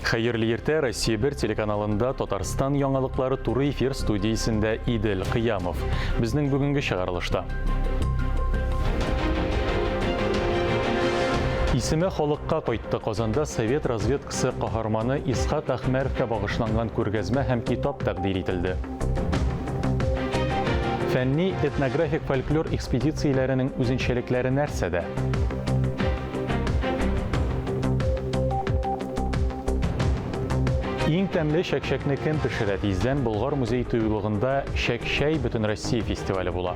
Хәерле иртә, Россия 1 телеканалында Татарстан яңалыклары туры эфир студиясендә Идел Кыямов. Безнең бүгенге чыгарылышта. Исеме халыкка кайтты. Казанда совет разведкасы каһарманы Исхак Әхмәровка багышланган күргәзмә һәм китап тәкъдир ителде. Фәнни этнографик фольклор экспедицияләренең үзенчәлекләре нәрсәдә? Иң тәмле чәкчәкне кем пешерә? Тиздән Болгар музей тыюлыгында Чәкчәй Бөтенроссия фестивале була.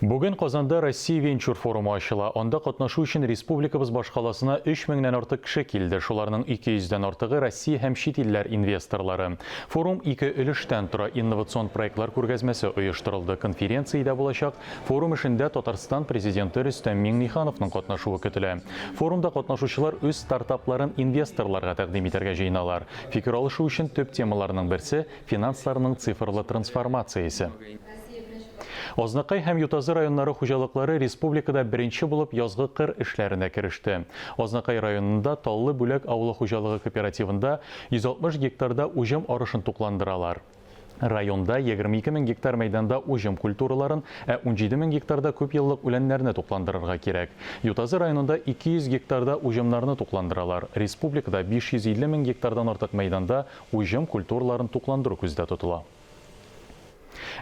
Бүген Казанда Россия венчур форумы ачыла. Анда катнашу өчен республикабыз башкаласына 3 меңнән артык кеше килде. Шуларның 200 дән артыгы Россия һәм чит илләр инвесторлары. Форум ике өлештән тора. Инновацион проектлар күргәзмәсе оештырылды. Конференция дә булачак. Форум эшендә Татарстан Президенты Рөстәм Миңнехановның катнашуы көтелә. Форумда катнашучылар үз стартапларын инвесторларга тәкъдим итәргә җыеналар. Фикер алышу өчен төп темаларның берсе, финансларның цифрлы трансформациясе. Азнакай һәм Ютазы районнары хуҗалыклары республикада беренче булып язгы кыр эшләренә кереште. Азнакай районында Таллы Бүләк авылы хуҗалыгы кооперативында 160 гектарда уҗым арышын тукландыралар. Районда 22 мең гектар мәйданда уҗым культураларын, ә 17 мең гектарда күпьеллык үләннәрне тукландырырга кирәк. Ютазы районында 200 гектарда уҗымнарны тукландыралар. Республикада 550 мең гектардан артык мәйданда уҗым культураларын тукландыру күздә тотыла.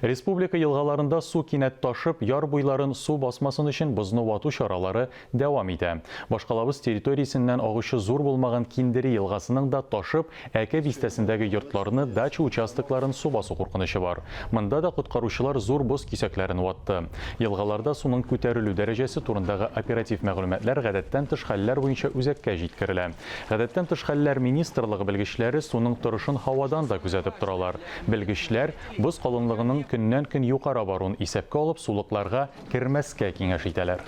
Республика елгаларында су кинәт ташып, яр буйларын су басмасын өчен бозны вату чаралары дәвам итә. Башкалабыз территориясеннән агучы зур булмаган Киндери елгасының да ташып, Әке бистәсендәге йортларны, дача участокларын су басу куркынычы бар. Монда да коткаручылар зур боз кисәкләрен ватты. Елгаларда суның күтәрелү дәрәҗәсе турындагы оператив мәгълүматлар гадәттән тыш хәлләр буенча үзәккә җиткерелә. Гадәттән тыш хәлләр министрлыгы белгечләре суның торышын һавадан да күзәтеп торалар. Белгечләр, боз калынлыгының көннән-көн юкара баруын исәпкә алып, сулыкларга кермәскә киңәш итәләр.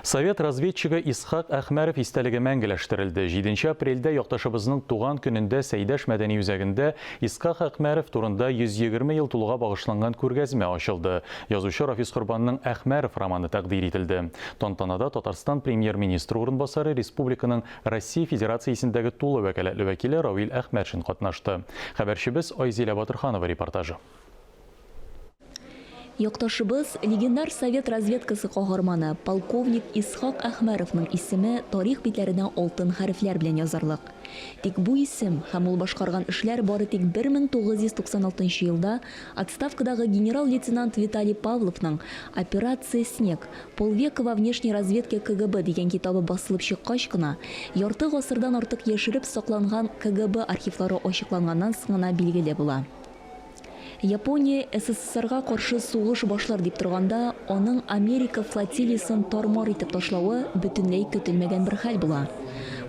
Совет разведчигы Исхак Әхмәров истәлеге мәңгеләштерелде. 7 апрельдә якташыбызның туган көнендә Сәйдәш мәдәни үзәгендә Исхак Әхмәров турында 120 ел тулуга багышланган күргәзмә ачылды. Язучы Рафис Корбанның Әхмәров романы тәкъдир ителде. Тантанада Татарстан премьер-министры урынбасары, республиканың Россия Федерациясендәге тулы вәкаләтле вәкиле Равил Әхмәтшин катнашты. Хәбәрчебез Айзилә Батырханова репортажы. Якташыбыз, легендар совет разведкасы каһарманы, полковник Исхак Әхмәровның исеме тарих битләренә алтын хәрефләр белән язарлык. Тик бу исем һәм ул башкарган эшләр бары тик 1996 елда отставкадагы генерал-лейтенант Виталий Павловның Операция Снег. Полвека во внешней разведке КГБ дигән китабы басылып чыккач кына, ярты гасырдан артык яшереп сакланган КГБ архивлары ачыкланганнан соң гына билгеле була. Япония СССРга каршы сугыш башлар дип торганда, аның Америка флотилиясен тар-мар итеп ташлавы бөтенләй көтелмәгән бер хәл була.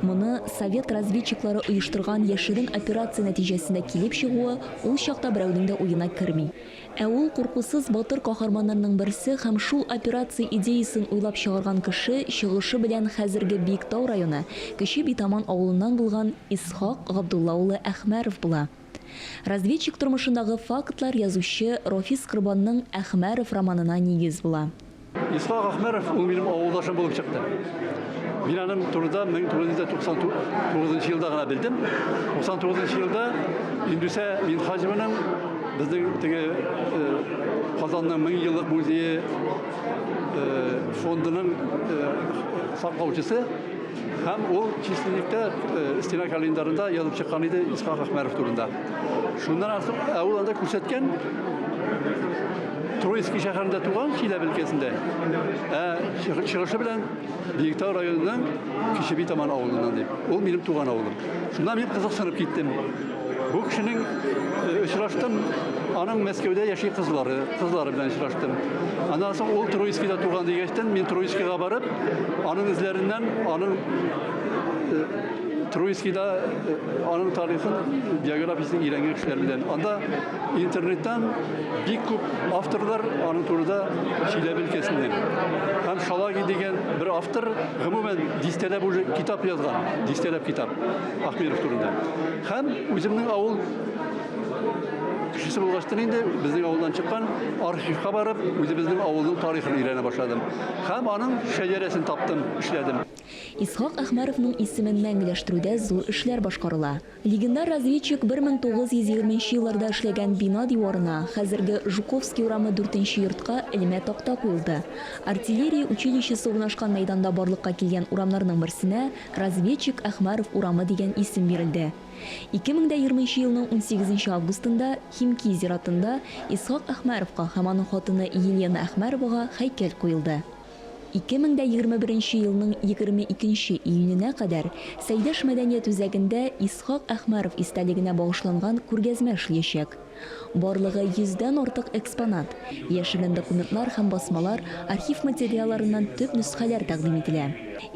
Моны совет разведчиклары оештырган яшерен операция нәтиҗәсендә килеп чыгуы ул чакта берәүнең дә уена керми. Ә ул куркусыз батыр каһарманнарның берсе һәм шул операция идеясен уйлап чыгарган кеше чыгышы белән хәзерге Биектау районы Кече Битаман авылыннан булган Исхак Габдулла улы Әхмәров була. Разведчик тормышындагы фактлар язучы Рафис Корбанның Әхмәров романына нигез була. Исхак Әхмәров ул минем авылдашым булып чыкты. Мин аның турында 1999 елда гына белдем. 99 елда Индүсә Минһаҗеваның безнең теге э, Казанның мең еллык музее э, фондының э, саклаучысы һәм ул численникта стена календарында язып чыккан иде Исхак Әхмәров турында. Шуннан артык ә ул анда күрсәткән Троицкий шәһәрендә туган, Чиләбе өлкәсендә. Ә чыгышы белән Биектау районының Кече Битаман авылыннан дип. Ул минем туган авылым. Шуннан мин кызыксынып киттем. Бу кешенең э, очраштым, аның Мәскәүдә яши кызлары, кызлары белән очраштым. Аннан соң ул Троицкийда туган дигәчтен, мин Троицкийга барып, аның эзләреннән, аның э, Троицкийда аның тарихын, биографиясен өйрәнгән кешеләр белән. Анда интернеттан бик күп авторлар аның турында Чиләбе өлкәсеннән. Һәм Шалаги дигән бер автор гомумән дистәләп уже китап язган, дистәләп китап Ахмеров турында. Һәм үземнең авыл кешесе булгачтын инде безнең авылдан чыккан архивка барып, үзебезнең авылның тарихын өйрәнә башладым. Һәм аның шәҗәрәсен таптым, эшләдем. Исхак Әхмәровның исемен мәңгеләштерүдә зур эшләр башкарыла. Легендар разведчик 1920 нче елларда эшләгән бина диварына, хәзерге Жуковский урамы дүртенче йортка элмә такта куелды. Артиллерия училищесы урнашкан мәйданда барлыкка килгән урамнарның берсенә Разведчик Әхмәров урамы дигән исем бирелде. 2020 нче елның унсигезенче августында Химки зиратында Исхак Әхмәровка һәм аның хатыны Елена Әхмәровага һәйкәл куелды. 2021 нче елның 22 нче июненә кадәр Сәйдәш мәдәният үзәгендә Исхак Әхмәров истәлегенә багышланган күргәзмә эшлиячәк. Барлыгы йөздән артык экспонат, яшерен документлар һәм басмалар, архив материалларыннан төп нөсхәләр тәкъдим ителә.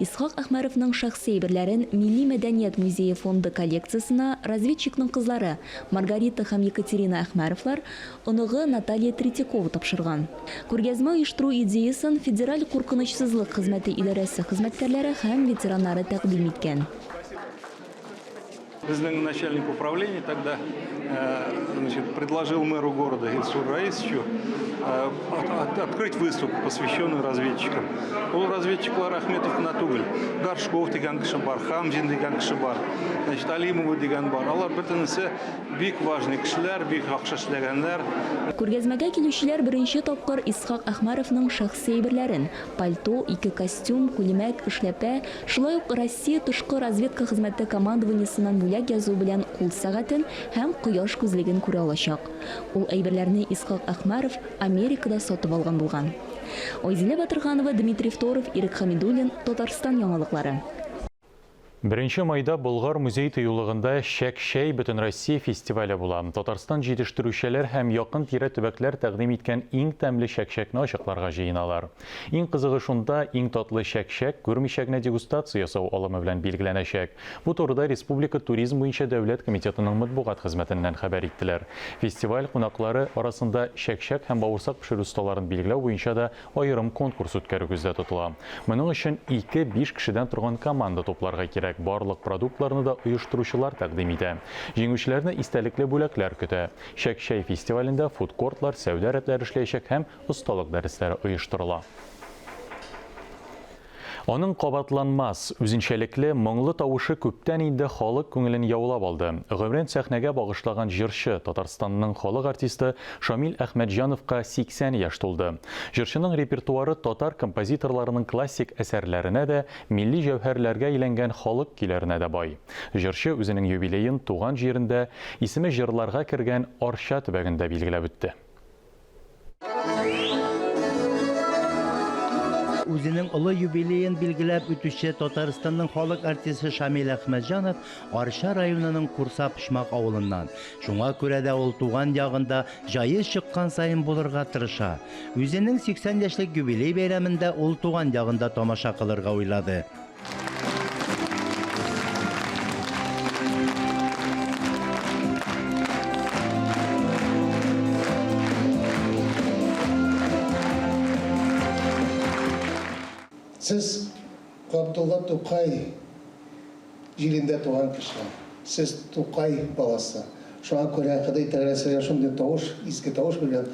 Исхак Әхмәровның шәхси әйберләрен Милли мәдәният музее фонды коллекциясенә разведчикның кызлары Маргарита һәм Екатерина Әхмәровлар, оныгы Наталья Третьякова тапшырган. Күргәзмә оештыру идеясен Федераль куркынычсызлык хезмәте идарәсе хезмәткәрләре һәм ветераннары тәкъдим иткән. Безнең начальник управления тогда значит, предложил мэру города Ильсуру Раисовичу открыть выставку, посвященную разведчикам. Ул разведчиклар Ахметов кына түгел. Горшков дигән кеше бар, Хамзин дигән кеше бар, значит, Алимова дигән бар. Алар бөтенесе бик важный кешеләр, бик яхшы эшләгәннәр. Күргәзмәгә килүчеләр беренче тапкыр Исхак Әхмәровның шәхси әйберләрен, пальто, ике костюм, күлмәк, эшләпә, шулай ук Россия тышкы разведка хезмәте командованиесеннән бүләк язуы белән кул сәгатен һәм кояш күзлеген күрә алачак. Ул әйберләрне Исхак Әхмәров Америкада сатып алган булган. Айзилә Батырханова, Дмитрий Второв, Ирек Хәмидуллин, Татарстан яңалыклары. Беренче майда Болгар музей-тыюлыгында Чәк-чәй Бөтенроссия фестивале була. Татарстан җитештерүчеләр һәм якын-тирә төбәкләр тәкъдим иткән иң тәмле чәк-чәкне ачыкларга җыеналар. Иң кызыгы шунда, иң татлы чәк-чәк күрмичә генә дегустация ясау алымы белән билгеләнәчәк. Бу турыда республика Туризм буенча дәүләт комитетының матбугат хезмәтеннән хәбәр иттеләр. Фестиваль кунаклары арасында чәк-чәк һәм бавырсак пешерү осталарын билгеләү буенча да Аерым конкурс үткәрү күздә тотыла. Моның өчен ике-биш кешедән торган команда тупларга кирәк. Барлык продуктларны да оештыручылар тәкъдим итә. Җиңүчеләрне истәлекле бүләкләр көтә. Чәк-чәй фестивалендә фудкортлар, сәүдә рәтләре эшләячәк һәм осталык дәресләре оештырыла. Аның кабатланмас, үзенчәлекле, моңлы тавышы күптән инде халык күңелен яулап алды. Гомерен сәхнәгә багышлаган җырчы, Татарстанның халык артисты Шамил Әхмәтҗановка 80 яшь тулды. Җырчының репертуары татар композиторларының классик әсәрләренә дә, милли җәүһәрләргә әйләнгән халык көйләренә дә бай. Җырчы үзенең юбилеен туган җирендә, исеме җырларга кергән Арча төбәгендә билгеләп үтте. Үзенең олы юбилеен билгеләп үтүче Татарстанның халык артисты Шамил Әхмәтҗанов Арча районының Курса Почмак авылыннан. Шуңа күрә дә ул туган ягында җае чыккан саен булырга тырыша. Үзенең 80 яшьлек юбилей бәйрәмендә ул туган ягында тамаша кылырга уйлады. Сез Габдулла Тукай җирендә туган кеше. Сез Тукай баласы. Шуңа күрә Ходай Тәгалә сезгә шундый тавыш, изге тавыш биргән.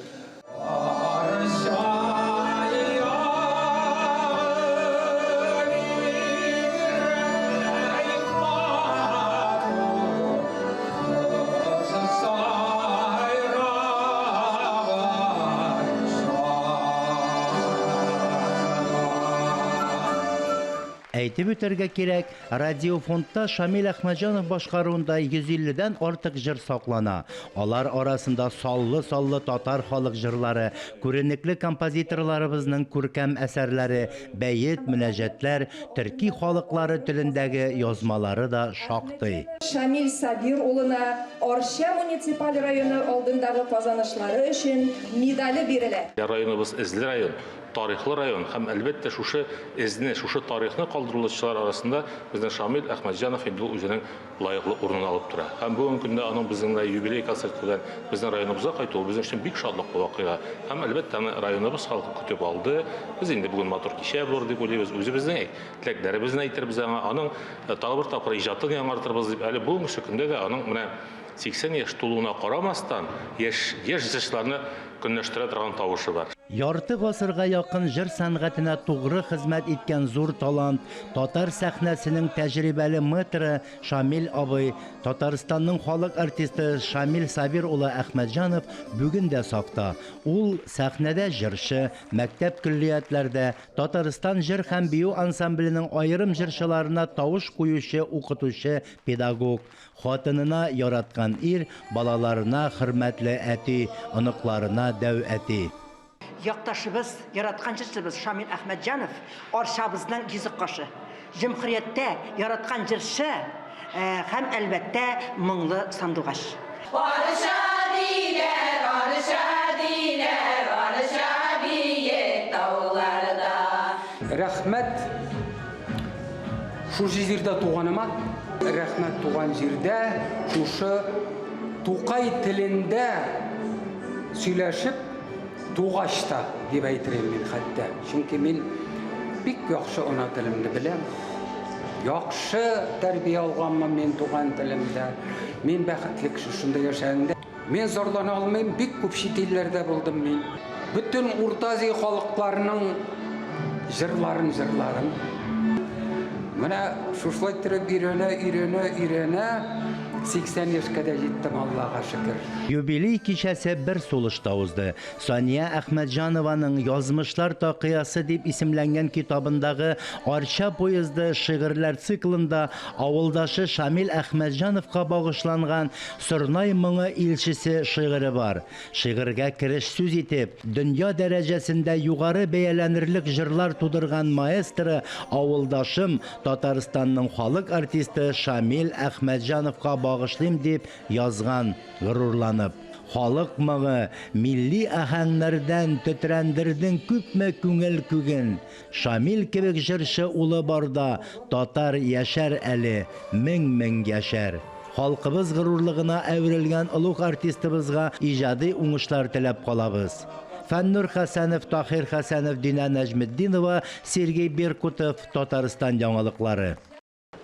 Әйтеп үтәргә кирәк, радиофондта Шамил Әхмәтҗанов башкаруында 150 дән артык җыр саклана. Алар арасында саллы-саллы татар халык җырлары, күренекле композиторларыбызның күркәм әсәрләре, бәет, мөнәҗәтләр, төрки халыклары телендәге язмалары да шактый. Шамил Сабир улына Арча муниципаль районы алдындагы казанышлары өчен медале бирелә. Районыбыз эзле район, тарихлы район һәм, әлбәттә, шушы эзне, шушы тарихны калдыру. калдырылучылар арасында безнең Шамил Әхмәтҗанов инде ул үзенең лаеклы урынын алып тора. Һәм бүгенге көндә аның безнең менә юбилей концерты белән безнең районыбызга кайтуы безнең өчен бик шатлыклы вакыйга. Һәм, әлбәттә, аны районыбыз халкы көтеп алды. Без инде бүген матур кичә булыр дип уйлыйбыз. Үзебезнең теләкләребезне әйтербез аңа, аның тагы бер тапкыр иҗатын яңартырбыз дип. Әле бүгенге көндә дә аның менә 80 яшь тулуына карамастан, яшь яшь җырчыларны көнләштерә торган тавышы бар. Ярты гасырга якын җыр сәнгатенә тугры хезмәт иткән зур талант, татар сәхнәсенең тәҗрибәле мэтры Шамил абый, Татарстанның халык артисты Шамил Сабир улы Әхмәтҗанов бүген дә сафта. Ул, сәхнәдә җырчы, мәктәп-көллиятләрдә Татарстан җыр һәм бию ансамбленең аерым җырчыларына тавыш куючы укытучы, педагог. Хатынына яраткан ир, балаларына хөрмәтле әти, оныкларына дәү әти. Якташыбыз, яраткан җырчыбыз Шамил Әхмәтҗанов Арчабызның йөзек кашы. Җөмһүрияттә яраткан җырчы һәм, әлбәттә, моңлы сандугач. Арча диләр, Арча диләр, Арча биек тауларда. Рәхмәт шушы җирдә туганыма, рәхмәт туган җирдә шушы Тукай телендә сөйләшеп тугач та, дип әйтер идем мин хәтта. Чөнки мин бик яхшы ана телемне беләм. Яхшы тәрбия алганмын мин туган телемдә. Мин бәхетле кеше шунда яшәгәндә. Мин зарлана алмыйм, бик күп чит илләрдә булдым мин. Бөтен Урта Азия халыкларының җырларын җырладым. Менә шушылай иттереп өйрәнә, өйрәнә, өйрәнә 80 яшькә дә җиттем, Аллага шөкер. Юбилей кичәсе бер сулышта узды. Сания Әхмәтҗанованың Язмышлар такыясы дип исемләнгән китабындагы Арча поезды шигырьләр циклында авылдашы Шамил Әхмәтҗановка багышланган Сорнай моңы илчесе шигыре бар. Шигырьгә кереш сүз итеп, дөнья дәрәҗәсендә югары бәяләнерлек җырлар тудырган маэстро авылдашым, Татарстанның халык артисты Шамил Әхмәтҗановка багышлыйм дип язган, горурланып. Халык моңы, милли аһәңнәрдән тетрәндердең күпме күңел күген. Шамил кебек җырчы улы барда татар яшәр әле, мең-мең яшәр. Халкыбыз горурлыгына әверелгән олуг артистыбызга иҗади уңышлар теләп калабыз. Фәннур Хәсәнов, Таһир Хәсәнов, Динә Нәҗметдинова, Сергей Беркутов, Татарстан яңалыклары.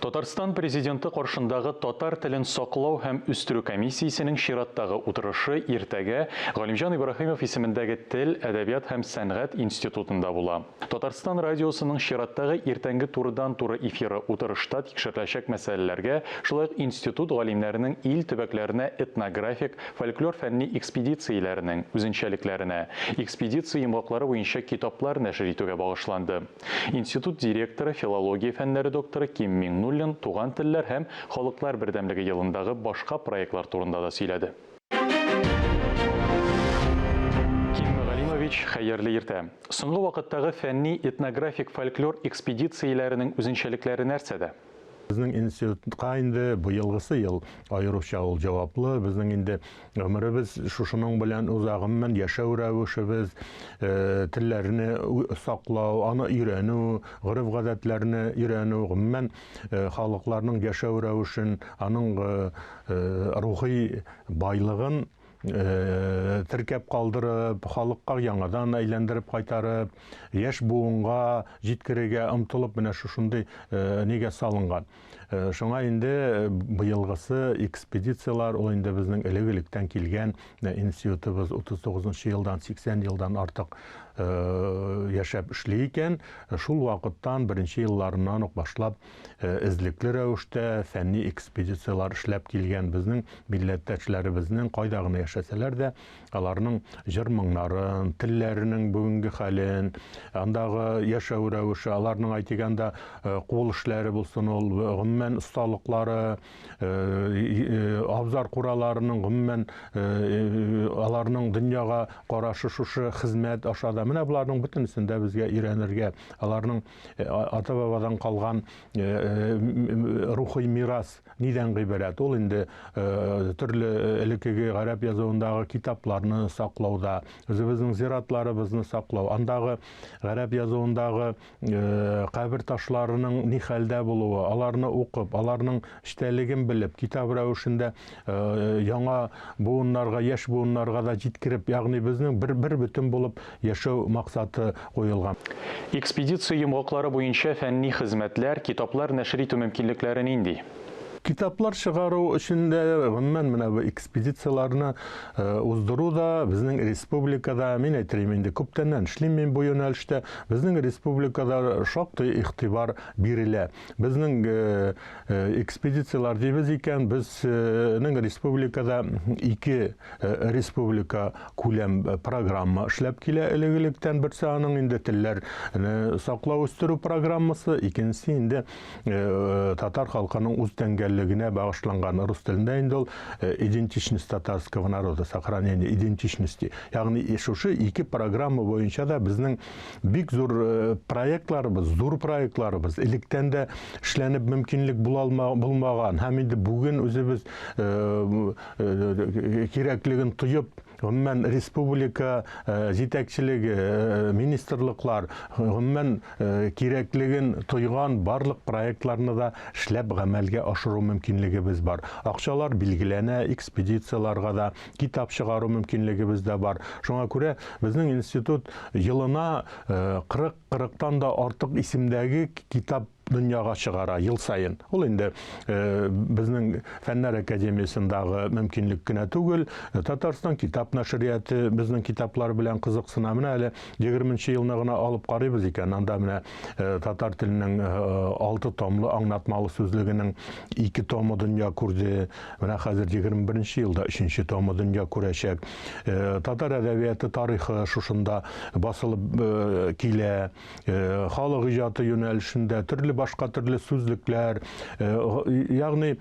Татарстан Президенты каршындагы татар телен саклау һәм үстерү комиссиясенең чираттагы утырышы иртәгә Галимҗан Ибраһимов исемендәге Тел, әдәбият һәм сәнгать институтында була. Татарстан радиосының чираттагы иртәнге турыдан-туры эфиры утырышта тикшереләчәк мәсьәләләргә, шулай ук институт галимнәренең ил төбәкләренә этнографик, фольклор-фәнни экспедицияләренең үзенчәлекләренә, экспедиция йомгаклары буенча китаплар нәшер итүгә багышланды. Институт директоры, филология фәннәре докторы Ким Миңнуллин туган телләр һәм халыклар бердәмлеге елындагы башка проектлар турында да сөйләде. Ким Галимович, хәерле иртә. Соңгы вакыттагы фәнни этнографик фольклор экспедицияләренең үзенчәлекләре нәрсәдә? Безнең институтка инде быелгысы ел аеруча ул җаваплы. Безнең инде гомеребез шушының белән уза, гомумән яшәү рәвешебез, э, телләрне саклау, аны өйрәнү, гореф-гадәтләрне өйрәнү, гомумән э, халыкларның яшәү рәвешен, аның э, рухи байлыгын теркәп калдырып, халыкка яңадан әйләндереп кайтарып, яшь буынга җиткерергә омтылып менә шушындый нигә салынган. Шуңа инде быелгысы экспедицияләр ул инде безнең элек-электән килгән институтыбыз 39 елдан 80 елдан артык яшәп эшли икән. Шул вакыттан беренче елларыннан ук башлап эзлекле рәвештә фәнни экспедицияләр эшләп килгән безнең милләттәшләребезнең кайда гына яшәсәләр дә, аларның җыр-моңнарын, телләренең бүгенге хәлен, андагы яшәү рәвеше, аларның әйтик анда кул эшләре булсын ул, гомумән осталыклары, абзар кураларының гомумән аларның дөньяга карашы шушы хезмәт аша да. Менә боларның бөтенесен дә безгә өйрәнергә, аларның ата-бабадан калган рухи мирас нидән гыйбарәт? Ул инде төрле элеккеге гарәп язу язуындагы китапларны саклауда, үзебезнең зиратларыбызны саклау, андагы гарәп язуындагы кабер ташларының ни хәлдә булуы, аларны укып, аларның эчтәлеген белеп, китап рәвешендә яңа буыннарга, яшь буыннарга да җиткереп, ягъни безнең бер бер бөтен булып яшәү максаты куелган. Экспедиция йомгаклары буенча фәнни хезмәтләр, китаплар нәшер итү мөмкинлекләре нинди? Китаплар чыгару өчен дә, гомумән, менә бу экспедицияләрне уздыру да безнең республикада, мин әйтер инде, күптәннән эшлим мин бу юнәлештә, безнең республикада шактый игътибар бирелә. Безнең экспедицияләр дибез икән, безнең республикада ике республика күләм программа эшләп килә элек-электән. Берсе аның инде телләрне саклау үстерү программасы, икенчесе инде татар халкының үз тәңгәллегенә багышланган, рус телендә инде ул идентичность татарского народа, сохранение идентичности. Ягъни шушы ике программа буенча да безнең бик зур проектларыбыз, зур проектларыбыз электән дә эшләнеп мөмкинлек була булмаган һәм инде бүген үзебез кирәклеген тоеп, гомумән, республика җитәкчелеге, министрлыклар, гомумән, кирәклеген тойган барлык проектларны да эшләп гамәлгә ашыру мөмкинлегебез бар. Акчалар билгеләнә, экспедицияләргә дә, китап чыгару мөмкинлегебез дә бар. Шуңа күрә безнең институт елына 40-40тан да артык исемдәге китап дөньяга чыгара ел саен. Ул инде безнең Фәннәр академиясендәге мөмкинлек кенә түгел, Татарстан китап нәшрияты безнең китаплар белән кызыксына. Менә әле 20 елны гына алып карыйбыз икән, анда менә татар теленең 6 томлы аңлатмалы сүзлегенең 2 томы дөнья күрде. Менә хәзер 21 елда 3 томы дөнья күрәчәк. Татар әдәбияты тарихы шушында басылып килә. Халык иҗаты юнәлешендә төрле башка төрле сүзлекләр, ягъни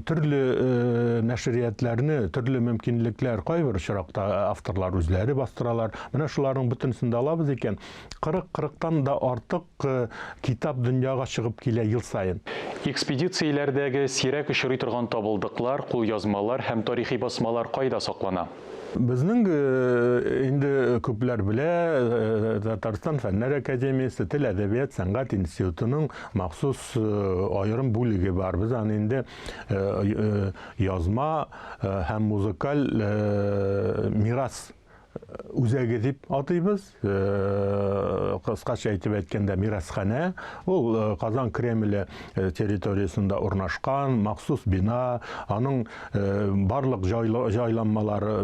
төрле нәшриятләрне, төрле мөмкинлекләр кайбер очракта авторлар үзләре бастыралар. Менә шуларның бөтенесен дә алабыз икән, 40-40тан да артык китап дөньяга чыгып килә ел саен. Экспедицияләрдәге сирәк очрый торган табылдыклар, кулъязмалар һәм тарихи басмалар кайда саклана? Безнең инде күпләр белә, Татарстан Фәннәр академиясе Тел, әдәбият, сәнгать институтының махсус аерым бүлеге бар. Без аны инде язма һәм музыкаль мирас үзәге дип атыйбыз. Кыскача әйтеп әйткәндә, мирасханә. Ул Казан Кремле территориясендә урнашкан махсус бина, аның барлык җайланмалары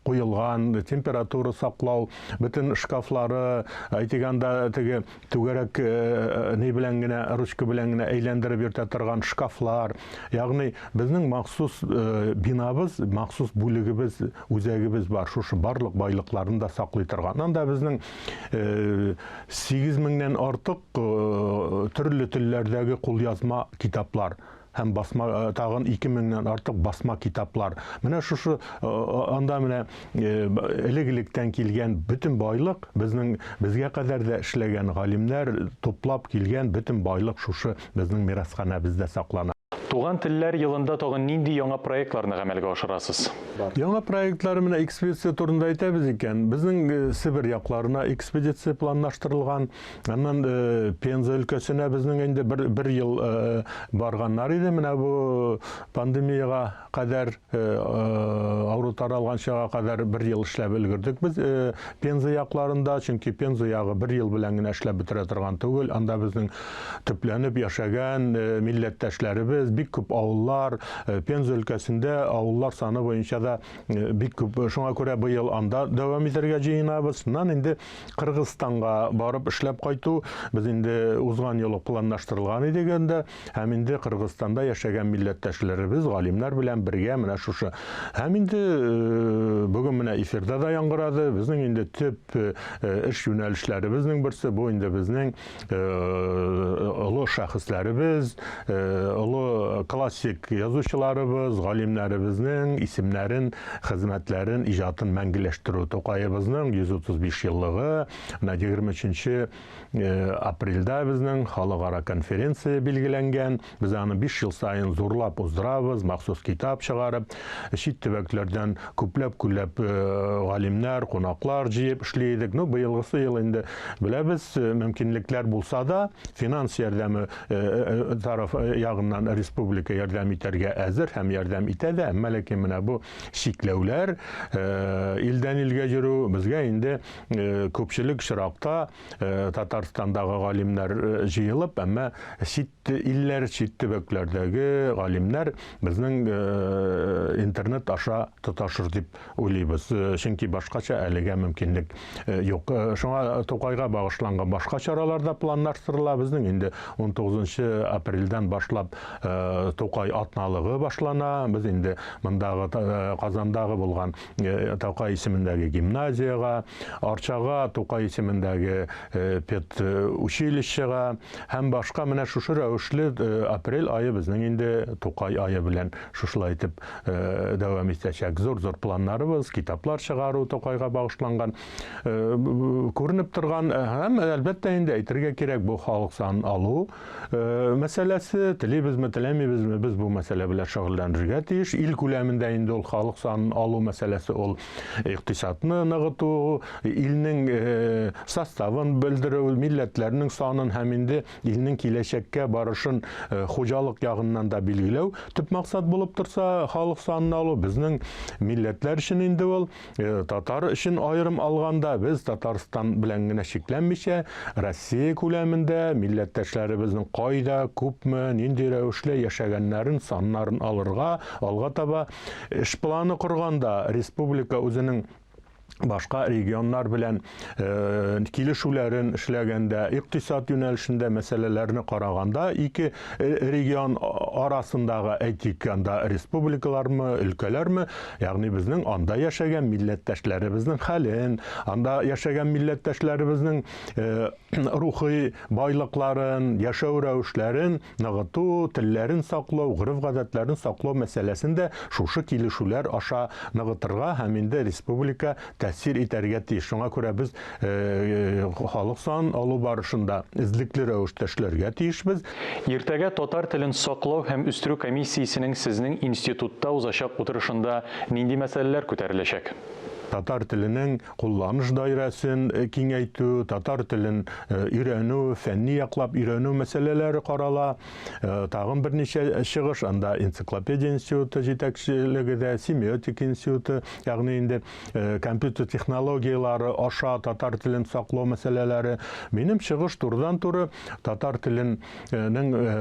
куелган, температура саклау, бөтен шкафлары, әйтик, анда теге түгәрәк ни белән генә, ручка белән генә әйләндереп йөртә торган шкафлар. Ягъни безнең махсус бинабыз, махсус бүлегебез, үзәгебез бар. Шушы барлык байлыкларны да саклый торган. Анда безнең 8000-нән артык төрле телләрдәге кулъязма китаплар һәм басма, тагын 2000-нән артык басма китаплар. Менә шушы анда менә элек-электән килгән бөтен байлык, безнең безгә кадәр дә эшләгән галимнәр туплап килгән бөтен байлык шушы безнең мирасханәбездә саклана. Туган телләр елында тагын нинди яңа проектларны гамәлгә ашырасыз? Яңа проектлар, менә экспедиция турында әйтәбез икән, безнең Себер якларына экспедиция планлаштырылган. Аннан Пенза өлкәсенә безнең инде бер ел барганнар иде. Менә бу пандемиягә кадәр, авыру таралганчага кадәр бер ел эшләп өлгердек без Пенза якларында, чөнки Пенза ягы бер ел белән генә эшләп бетерә торган түгел. Анда безнең төпләнеп яшәгән милләттәшләребез, бик күп авыллар, Пенза өлкәсендә авыллар саны буенча да бик күп. Шуңа күрә быел анда дәвам итәргә җыенабыз. Шуннан инде Кыргызстанга барып эшләп кайту без инде узган ел ук планлаштырылган иде инде. Һәм инде Кыргызстанда яшәгән милләттәшләребез, галимнәр белән бергә менә шушы. Һәм инде бүген менә эфирда да яңгырады. Безнең инде төп эш юнәлешләребезнең берсе бу инде безнең олы шәхесләребез, олы классик язучыларыбыз, галимнәребезнең исемнәрен, хезмәтләрен, иҗатын мәңгеләштерү. Тукаебызның 135 еллыгы, менә 23 апрельдә безнең халыкара конференция билгеләнгән. Без аны 5 ел саен зурлап уздырабыз, махсус китап чыгарып, чит төбәкләрдән күпләп-күләп галимнәр, кунаклар җыеп эшли идек. Ну, быелгысы ел инде беләбез, мөмкинлекләр булса да, финанс ярдәме тараф ягыннан республика ярдәм итәргә әзер һәм ярдәм итә дә, әмма ләкин менә бу чикләүләр, илдән илгә йөрү безгә инде күпчелек очракта Татарстандагы галимнәр җыелып, әмма чит илләр, чит төбәкләрдәге галимнәр безнең интернет аша тоташыр дип уйлыйбыз. Чөнки башкача әлегә мөмкинлек юк. Шуңа Тукайга багышланган башка чаралар да планлаштырыла. Безнең инде 19 апрельдән башлап Тукай атналыгы башлана. Без инде мондагы Казандагы булган Тукай исемендәге гимназиягә, Арчага Тукай исемендәге педучилищега һәм башка менә шушы рәвешле апрель ае безнең инде Тукай ае белән шушылай итеп дәвам итәчәк. Зур-зур планнарыбыз, китаплар чыгару Тукайга багышланган күренеп торган һәм әлбәттә инде әйтергә кирәк, бу халык санын алу мәсьәләсе, телибезме, теләмибезме, без бу мәсьәлә белән шөгыльләнергә тиеш. Ил күләмендә инде ул халык санын алу мәсьәләсе ул икътисадны ныгыту, илнең составын белдерү, милләтләрнең санын һәм инде илнең киләчәккә барышын хуҗалык ягыннан да билгеләү төп максат булып торса, халык санын алу безнең милләтләр өчен инде ул Татар өчен аерым алганда, без Татарстан белән генә чикләнмичә, Россия күләмендә милләттәшләребезнең кайда, күпме, нинди рәвешле яшәгәннәрен, саннарын алырга, алга таба эш планы корганда, республика үзенең башка регионнар белән килешүләрен эшләгәндә, икътисад юнәлешендә мәсьәләләрне караганда, ике регион арасындагы, әйтик, анда республикалармы, өлкәләрме, Ягъни безнең анда яшәгән милләттәшләребезнең хәлен, анда яшәгән милләттәшләребезнең э, рухи байлыкларын, яшәү рәвешләрен ныгыту, телләрен саклау, гореф-гадәтләрен саклау мәсьәләсен дә шушы килешүләр аша ныгытырга һәм инде республика тәэсир итәргә тиеш. Шуңа күрә без э, халык санын алу барышында эзлекле рәвештә эшләргә тиешбез. Иртәгә татар телен саклау һәм үстерү комиссиясенең сезнең институтта узачак утырышында нинди мәсьәләләр күтәреләчәк? Татар теленең кулланыш даирәсен киңәйтү, татар телен өйрәнү, фәнни яклап өйрәнү мәсьәләләре карала. Тагын берничә чыгыш, анда энциклопедия институты җитәкчелеге дә, семиотика институты, ягъни инде компьютер технологияләре аша татар телен саклау мәсьәләләре. Минем чыгыш турыдан-туры татар теленең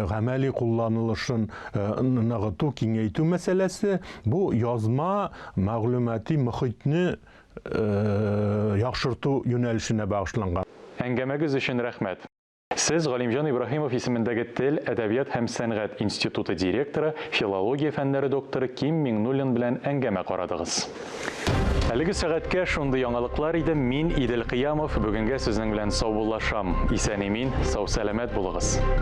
гамәли кулланылышын ныгыту, киңәйтү мәсьәләсе. Бу язма мәгълүмати мохитне яхшырту юнәлешенә багышланган. Әңгәмәгез өчен рәхмәт. Сез Галимҗан Ибраһимов исемендәге Тел, әдәбият һәм сәнгать институты директоры, филология фәннәре докторы Ким Миңнуллин белән әңгәмә карадыгыз. Әлеге сәгатькә шундый яңалыклар иде. Мин, Идел Кыямов, бүгенгә сезнең белән саубуллашам. Исән-имин, сау-сәламәт булыгыз.